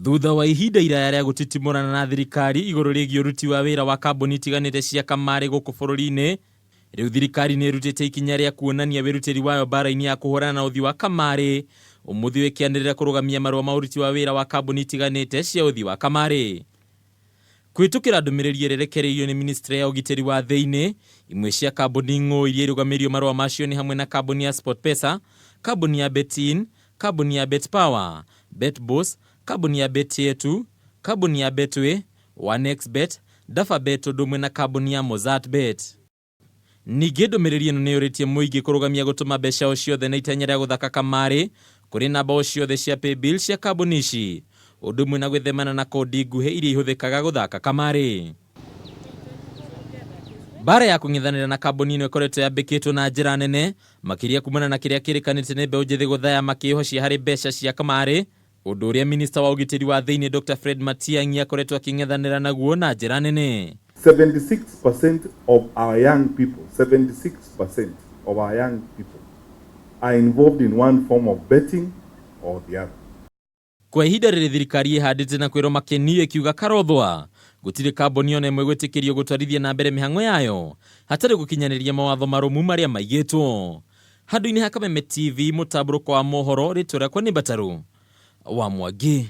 Thutha wa ihinda iraya rĩa gũtitimũrana na thirikari igũrũ rĩgiĩ ũruti wa wĩra wa kambuni itiganĩte cia kamarĩ gũkũ bũrũri-inĩ, rĩu thirikari nĩ ĩrutĩte ikinya rĩa kuonania wĩrutĩri wayo mbara-inĩ ya kũhũrana na ũthi wa kamarĩ, ũmũthĩ ĩkĩanĩrĩra kũrũgamia marũa ma ũruti wa wĩra wa kambuni itiganĩte cia ũthi wa kamarĩ. Kũhĩtũkĩra ndũmĩrĩri ĩrĩa ĩrekereirio nĩ ministry ya ũgitĩri wa thĩinĩ, imwe cia kambuni ng'ũ iria irũgamĩirio marũa macio nĩ hamwe na kambuni ya SportPesa, kambuni ya Betin, kambuni ya BetPawa, BetBoss, kambuni ya BetYetu, kambuni ya Betway, 1xBet, Dafabet ũndũ ũmwe na kambuni ya MozzartBet. Ningĩ ndũmĩrĩri ĩno nĩ yũrĩtie mũingĩ kũrũgamia gũtũma mbeca o ciothe na itanya rĩa gũthaka kamarĩ kũrĩ namba o ciothe cia paybill cia kambuni ici, ũndũ ũmwe na gwĩthemana na kodi nguhĩ iria ihũthĩkaga gũthaka kamarĩ. Mbara ya kũng'ethanĩra na kambuni ĩno ĩkoretwo yambĩkĩtwo na njĩra nene makĩria kumana na kĩrĩa kĩrĩkanĩte nĩ mbeũ njĩthĩ gũthaya makĩĩhocia harĩ mbeca cia kamarĩ, ũndũ ũrĩa minista wa ũgitĩri wa thĩinĩ Dr Fred Matiang'i akoretwo akĩng'ethanĩra naguo na njĩra nene. 76% of our young people, 76% of our young people are involved in one form of betting or the other. Kwa ihinda rĩrĩ thirikari ĩhandĩte na kwĩrwo makeni ĩkiuga karothwa gũtirĩ kambuni ona ĩmwe gwĩtĩkĩrio gũtwarithia na mbere mĩhang'o yayo hatarĩ gũkinyanĩria mawatho marũmu marĩa maigĩtwo. Handũ-inĩ ha Kameme TV mũtambũrũko wa mohoro, rĩtwa rĩakwa nĩ Mbatarũ wa Mwangi.